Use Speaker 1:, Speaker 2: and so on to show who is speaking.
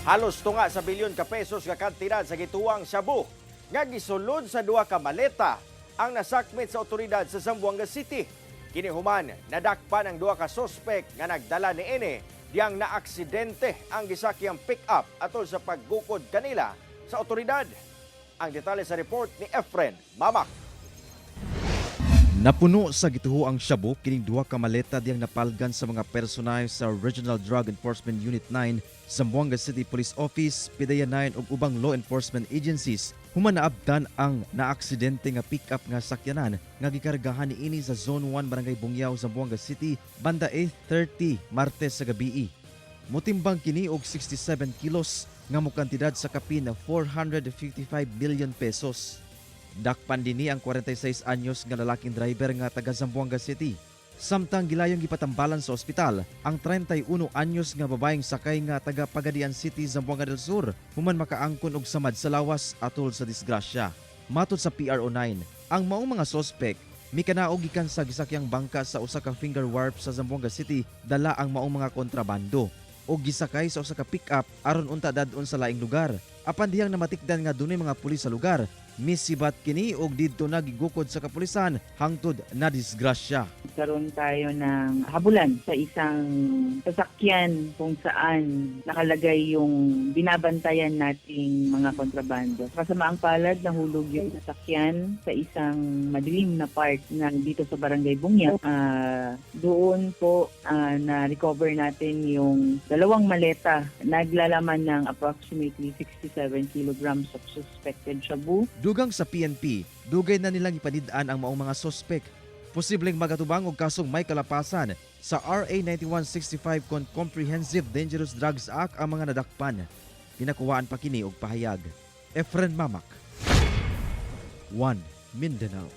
Speaker 1: Halos tunga sa bilyon ka pesos nga kantidad sa gituwang shabu nga gisulod sa duha ka maleta ang nasakmit sa otoridad sa Zamboanga City. Kini human nadakpan ang duha ka sospek nga nagdala niini diyang naaksidente ang gisakyang pick-up atol sa paggukod kanila sa otoridad. Ang detalye sa report ni Efren Mamak.
Speaker 2: Napuno sa gituhoang shabu kining duha ka maleta diyang napalgan sa mga personahe sa Regional Drug Enforcement Unit 9, Zamboanga City Police Office, PDEA 9 ug ubang law enforcement agencies human naabtan ang naaksidente nga pick-up nga sakyanan nga gikargahan niini sa Zone 1, Barangay Bungyao, Zamboanga City banda 8:30 Martes sa gabii. Motimbang kini og 67 kilos nga mokantidad sa kapin na 455 million pesos. Dakpan dinhi ang 46 anyos nga lalaking driver nga taga Zamboanga City. Samtang gilayong gipatambalan sa ospital ang 31 anyos nga babaeng sakay nga taga Pagadian City, Zamboanga del Sur, human makaangkon og samad sa lawas atol sa disgrasya. Matod sa PRO9, ang maong mga sospek mikanaog gikan sa gisakyang bangka sa usa ka finger wharf sa Zamboanga City dala ang maong mga kontrabando o gisakay sa usa ka pick-up aron unta dad-on sa laing lugar. Apan dihang namatikdan nga dunay mga pulis sa lugar, misibat kini og didto na gigukod sa kapulisan hangtod na disgrasya.
Speaker 3: Nagkaroon tayo ng habulan sa isang sasakyan kung saan nakalagay yung binabantayan nating mga kontrabando. Kasamaang palad, nahulog yung sasakyan sa isang madilim na part na dito sa Barangay Bungyao. Doon po na-recover natin yung dalawang maleta naglalaman ng approximately 67 kilograms of suspected shabu.
Speaker 2: Dugang sa PNP, dugay na nilang ipanid-an ang maong mga sospek. Posibleng magatubang og kasong may kalapasan sa RA 9165 kon Comprehensive Dangerous Drugs Act ang mga nadakpan. Ginakuhaan pa kini og pahayag. Efren Mamak, 1 Mindanao.